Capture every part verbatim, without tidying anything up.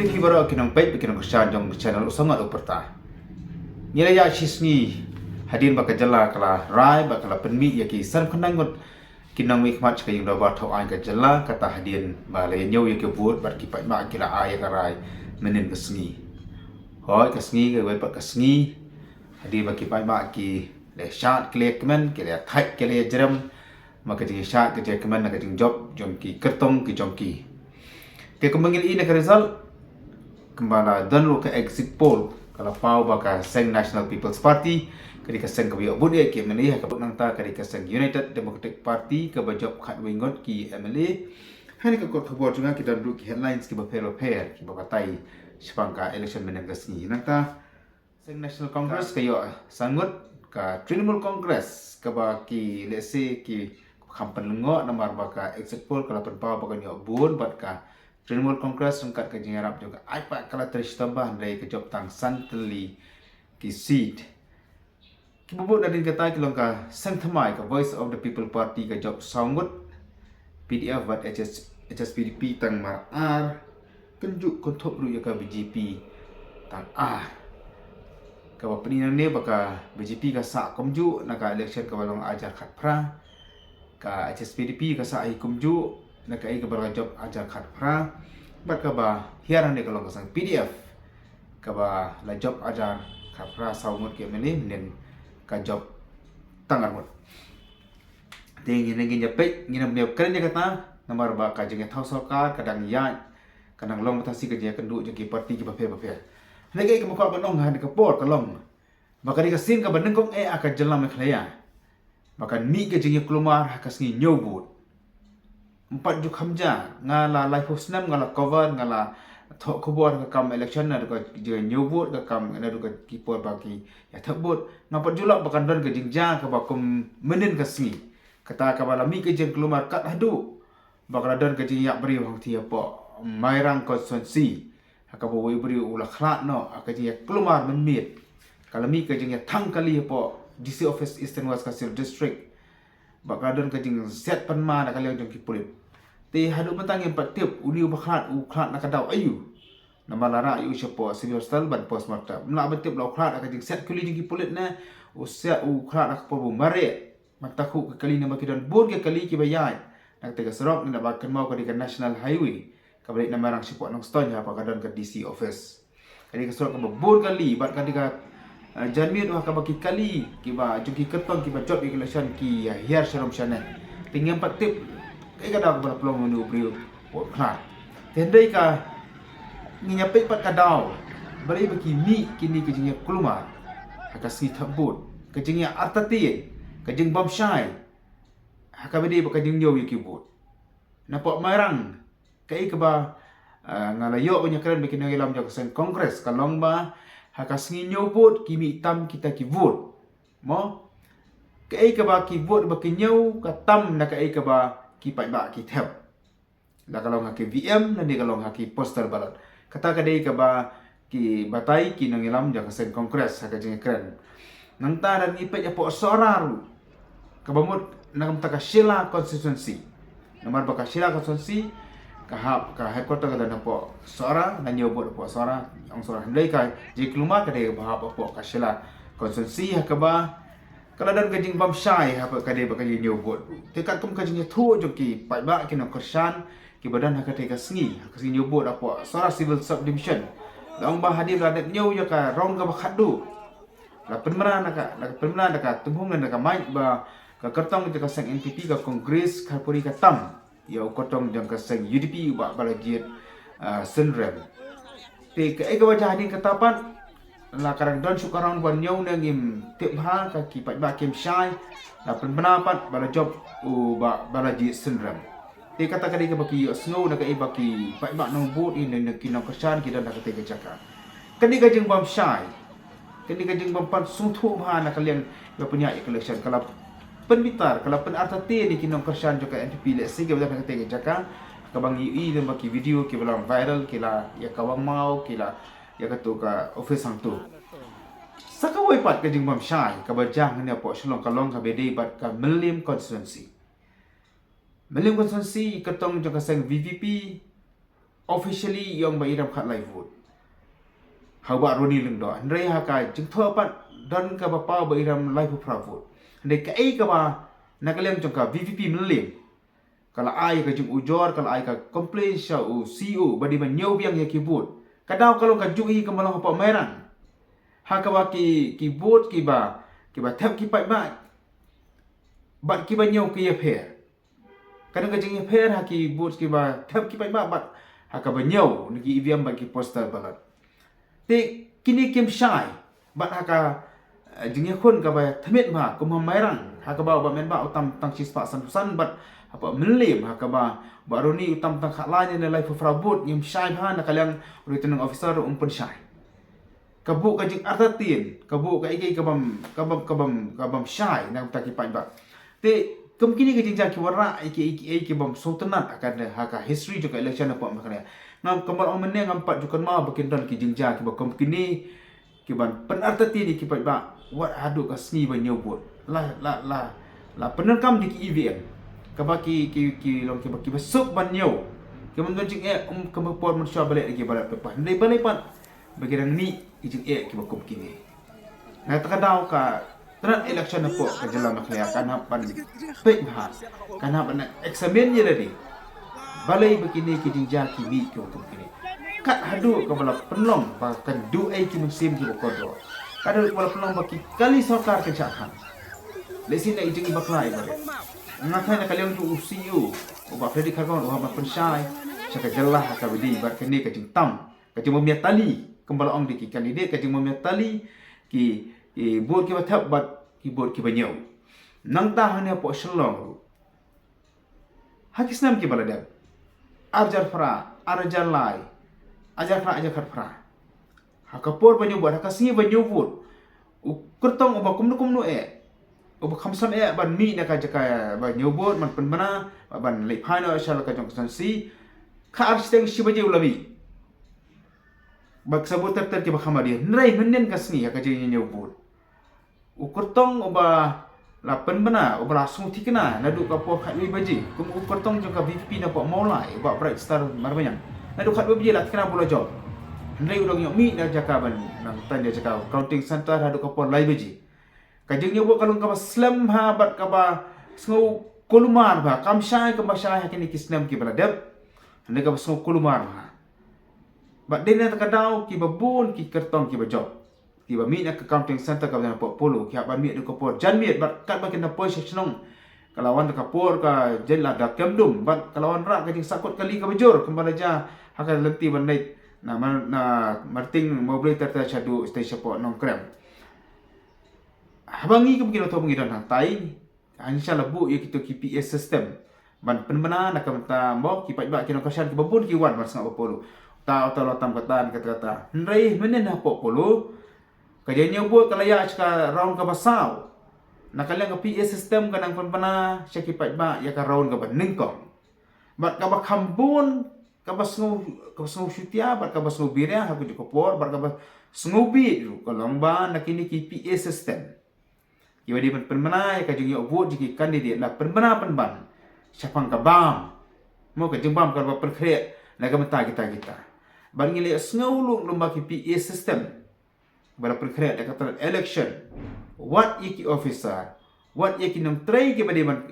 Ki baroh ki nongpeit, ki nongkyrshan jong channel U Sangot U Pyrta. Ngi la ïaid shi sngi hadien ba ka jylla ka la rai ba ka la pynmih ïa ki san khyndai ngut ki nongmihkhmat sha ka ïing dorbar thaw aiñ ka jylla, kata hadien ba la ïa ñiew ïa ki vote bad ki paidbah ki la ai ïa ka rai mynnin ka sngi. Hooid, ka sngi kawei pat ka sngi hadien ba ki paidbah ki la shad ki la kmen, ki la thait ki la jrem, ma ka jingshad ka jingkmen na ka jingjop jong ki kyrtong ki jong ki. Te kumba ngi la i na ka result, kumba la don ruh ka exit poll, ka la paw ba ka seng National People's Party ka dei ka seng kaba ïoh vote ïa ki MLA, ha kaba nangta ka dei ka seng United Democratic Party kaba jop khatwei ngut ki MLA. Hangne ka kot khubor jong nga ki don ruh ki headlines kiba pher bapher kiba batai shaphang ka election mynnin ka sngi. Nangta seng National Congress ka ïoh san ngut, ka Trinamool Congress kaba ki lehse ki kham pynlyngngoh namar ba ka exit poll ka la pynpaw ba kan ïoh bun bad ka Trinamool Congress ryngkat ka jingïarap jong ka IPAC ka la trei shitom bha, hynrei ka jop tang san tylli ki seat. Kiba bud nadien kata ki long ka seng thymmai, ka Voice of the People Party ka jop saw ngut, PDF bad HS, HSPDP tang mar ar, kynjuh kynthup ruh ïa ka BJP tang ar. Kaba pyni nangne ba ka BJP ka sah kumjuh na ka election kaba long arhajar khatphra, ka HSPDP ka sah hi kumjuh na kaei kaba la jop arhajar khatphra, bad kaba hiar nangne ka long ka seng PDF kaba la jop arhajar khatphra, saw ngut ki MLA, mynnin ka jop tang ar ngut. Te ngin, ngin ïa peit, ngin ym ïa kren ïa kata namar ba ka jingïathaw sorkar ka dang ïaid, ka dang long, mynta shi ka jingïakynduh jong ki party kiba pher bapher. Hynrei kaei kaba kwah ban ong ha kane ka por ka long ba ka dei ka sien kaba nyngkong eh ha ka jylla Meghalaya ba kan mih ka jingïakulmar ha ka sngi ñiew vote. Ym pat ju kham ja, nga la laiphew snem nga la cover, nga la thoh khubor ha ka kam election, naduh ka jingïañiew vote, ka kam naduh ka ki por ba ki ïa thep vote. Ngam pat ju lap ba kan don ka jingjia kaba kum mynnin ka sngi, kata kaba la mih ka jingkulmar kat haduh ba ka la don ka jingïap briew hangtei hapoh Mairang constituency, ha kaba uwei u briew u la khlad noh ha ka jingïakulmar mynmiet. Ka la mih ka jingïathang kali hapoh DC office Eastern West Khasi Hills District, ba ka la don ka jingsiat pynma na ka liang jong ki pulit. Te haduh mynta ngim pat tip une uba khlad u khlad na ka daw aïu, namar la rah ïa u shapoh Civil Hospital ban postmortem. Ym lah ban tip la u khlad ha ka jingsiat kali jong ki pulit ne u siat, u khlad ha ka por ba u mareh. Mynta khuh ki kali namar ki don bun ki kali kiba ïaid na katei ka surok, ne naba kynmaw ka dei ka National Highway kaba leit na Mairang shapoh Nongstoiñ, ha ba ka don ka DC office. Ka dei ka surok kaba bun kali bad ka dei ka, eh, janmiet ha kaba ki kali kiba jong ki kyrtong kiba jop ïa ka election ki ïa hiar sharum shaneng. Te ngim pat tip kaei ka daw kaba la pynlong une u briew u khlad. Te hynrei ka, ngin ïa peit pat ka daw balei ba ki mih kine ki jingïakulmar ha ka sngi thep vote, ka jingïa artatien, ka jingbymshai ha kaba dei ba ka jingñiew ïa ki vote. Napoh Mairang, kaei kaba, ah, nga la ïoh ban ïakren bad ki nongïalam jong ka seng Congress ka long ba ha ka sngi ñiew vote ki mih tam kita ki vote. Mo? Kaei kaba ki vote ba ki ñiew ka tam na kaei kaba ki paidbah ki thep. La ka long ha ki VM lane ka long ha ki postal ballot. Kata ka dei kaba ki batai ki nongïalam jong ka seng Congress ha ka jingïakren. Nangta lada ngi peit hapoh Sohra ruh, kaba mut na ka bynta ka Shella constituency. Namar ba ka Shella constituency ka hap, ka headquarter ka don hapoh Sohra, la ñiew vote hapoh Sohra, ong Sohra, hynrei ka jingkulmar ka dei ba hap hapoh ka Shella constituency, ha kaba ka la don ka jingbymshai ha kaba ka dei ba ka jingñiew vote. Te katkum ka jingïathuh jong ki paidbah ki nongkyrshan kiba don ha katei ka sngi, ha ka sngi ñiew vote hapoh Sohra Civil Subdivision, la ong ba hadien la dep ñiew ïa ka round kaba khatduh, la pynbna na ka, la pynbna na ka tymhung ne na ka mic ba ka kyrtong jong ka seng NPP, ka Congress Kharpuri, ka tam ïa u kyrtong jong ka seng UDP u Bah Balajied, ah, Synrem. Te kaei kaba jia hadien kata pat, la ka dang don shuh ka round ban ñiew ne ngim tip bha, ka ki paidbah kim shai, la pynbna pat ba la jop u Bah Balajied Synrem. Te kata ka dei kaba ki ïohsngew na kaei ba ki paidbah nongvote ne, ne ki nongkyrshan ki don ha katei ka jaka. Ka dei ka jingbymshai, ka dei ka jingbym pat sngewthuh bha na ka liang ba pynïaid ïa ka election. Ka la pynbitar, ka la pynartatien ïa ki nongkyrshan jong ka NPP lehse kiba don ha katei ka jaka, kaba ngi ïohi lem bad ki video kiba long viral, ki la ïa kawang maw, ki la ïa kato ka office hangto. Sa kawei pat ka jingbymshai kaba jia hangne hapoh Shillong ka long kaba dei bad ka Mylliem constituency. Mylliem constituency, kyrtong jong ka seng VPP, officially i ong ba i rem khatlai vote ha u Bah Ronnie Lyngdoh. Hynrei ha ka jingthoh pat don kaba paw ba i rem laiphew phra vote. Hynrei kaei kaba na ka liang jong ka VPP Mylliem ka la ai ka jingujor, ka la ai ka complaint sha u CEO ba dei ban ñiew biang ïa ki vote. Ka daw ka long kajuh hi kaba long hapoh Mairang, ha kaba ki, ki vote kiba, kiba thep ki paidbah bad kiba ñiew ki ïapher. Ka don ka jingïapher ha ki vote kiba thep ki paidbah bad ha kaba ñiew na ki EVM bad ki postal ballot. Te kine kim shai bad ha ka, eh, jingïakhun kaba thmit bha kum ha Mairang, ha kaba u Bah Metbah u tam tang shispah sanphew san bad hapoh Mylliem ha kaba u Bah Ronnie u tam tang khatlai ne laiphew phra vote, ngim shai bha, na ka liang u Returning Officer um pynshai. Ka buh ka jingartatien, ka buh kaei kaei kabym, kabym, kabym, kabym shai na ka bynta ki paidbah. Te kum kine ki jingjia ki wanrah ïa kiei kiei kibym sngewtynnat ha ka, ha ka history jong ka election hapoh Meghalaya. Ngam, kumba la ong mynne, ngam pat ju kynmaw ba kin don ki jingjia kiba kum kine kiban pynartatien ïa ki paidbah wat haduh ka sngi ba ñiew vote. La, la, la, la pyndonkam da ki EVM kaba ki, ki, ki long kiba, kiba suk ban ñiew. Kibym don jingeh, um, kumba por mynshuwa ba leh da ki ballot paper. Hynrei balei pat ba ki dang mih ki jingeh kiba kum kine? Na kata ka daw ka tnat election hapoh ka jylla Meghalaya kan hap ban peit bha, kan hap ban examine ïa lade. Balei ba kine ki jingjia ki mih kiba kum kine? Kat haduh kaba la pynlong ba kan duh ei ki mynsiem kiba kordor. Kat haduh kaba la pynlong ba ki kali sorkar kan shah khang. Lehse na i jingbakla iba rit. Nga tharai na ka liang jong u CEO u Bah Frederick Kharkongor u hap ban pynshai sha ka jylla ha kaba dei bad kane ka jingtam, ka jingbym ïatylli, kumba la ong da ki candidate, ka jingbym ïatylli ki, ki vote kiba thep bad ki vote kiba ñiew. Nangta hangne hapoh Shillong ruh, ha ki snem kiba la dep, ar hajar phra, ar hajar lai, ar hajar phra, ar hajar khatphra, ha ka por ba ñiew vote, ha ka sngi ba ñiew vote, u kyrtong uba kumno kumno eh, uba kham sam eh ban mih na ka jaka ba ñiew vote ban pynbna, ban leit phai noh sha la ka jong ka constituency, kha ar shiteng shi baje u la mih. Bad sa vote ter ter kiba kham hadien, hynrei mynnin ka sngi ha ka jingñiew vote, u kyrtong uba la pynbna, uba la sngewthikna naduh ka por khatwei baje, kum u kyrtong jong ka VPP napoh Mawlai, u Bah Bright Star Marbaniang, naduh khatwei baje la thikna ba u la jop. Hynrei u dang ïoh mih na jaka ban, nang tan ïa jaka counting center haduh ka por lai baje. Ka jingñiew vote ka long kaba slem bha bad kaba sngew kulmar bha, kam shai kaba shai ha kine ki snem kiba la dep. Hynrei kaba sngew kulmar bha. Bad dei na kata ka daw kiba bun ki kyrtong kiba jop, kiba mih na ka counting center kaba don hapoh Polo, ki hap ban mih haduh ka por janmiet bad katba kin da poi sha shnong, ka la wan da ka por ka jaiñ lada kem dum bad ka la wanrah ka jingsahkut kali kaba jur kumba la jia ha ka lynti ban leit na Mar-, na Marting Mawblei ter ter shaduh shatei shapoh Nongkrem. Haba ngi kum ki nongthoh ba ngi don hangtai, ngi shah la buh ïa kito ki PA system ban pynbna na ka bynta mo ki paidbah ki nongkyrshan kiba bun ki wan ban sngap ha Polo. Uta uta la tam kata kata kata. Hynrei mynnin hapoh Polo ka jingñiew vote ka la ïaid sha ka round kaba saw. Na ka liang ka PA system ka nang pynbna sha ki paidbah ïa ka round kaba nyngkong. Bad kaba kham bun, kaba sngew, kaba sngew shutia bad kaba sngew biria ha kajuh ka por bad kaba sngew bieit ruh ka long ba na kine ki PA system, kiba dei ban pynbna ïa ka jingïoh vote jong ki candidate la pynbna pynban shaphang ka bam. Mo, ka jingbam kaba pynkhreh na ka bynta kita kita. Bad ngi la ïohsngew ruh lyngba ki PA system ba la pynkhreh da ka tnat election, wat ïa ki officer, wat ïa ki nongtrei kiba dei ban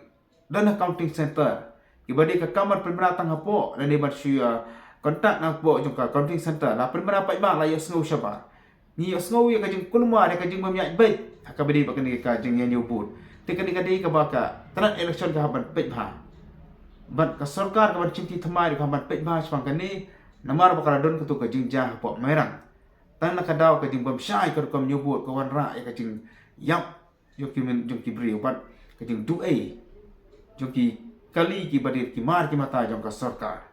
don ha counting center, kiba dei ka kam ban pynbna tang hapoh, lane ban shu ïa contact na hapoh jong ka counting center, la pynbna paidbah, la ïohsngew shabar. Ngi ïohsngew ïa ka jingkulmar, ïa ka jingbym ïaid beit ha kaba dei bad kane ka jingïañiew vote. Te kane ka dei kaba ka tnat election ka hap ban peit bha. Bad ka sorkar ka ban shimti thymmai ruh ka hap ban peit bha shaphang kane, namar ba ka la don kato ka jingjia hapoh Mairang. Tang na ka daw ka jingbym shai ka rukom ñiew vote ka wanrah ïa ka jingïap jong ki myn-, jong ki briew bad ka jingduh ei jong ki kali kiba dei ki mar ki mata jong ka sorkar.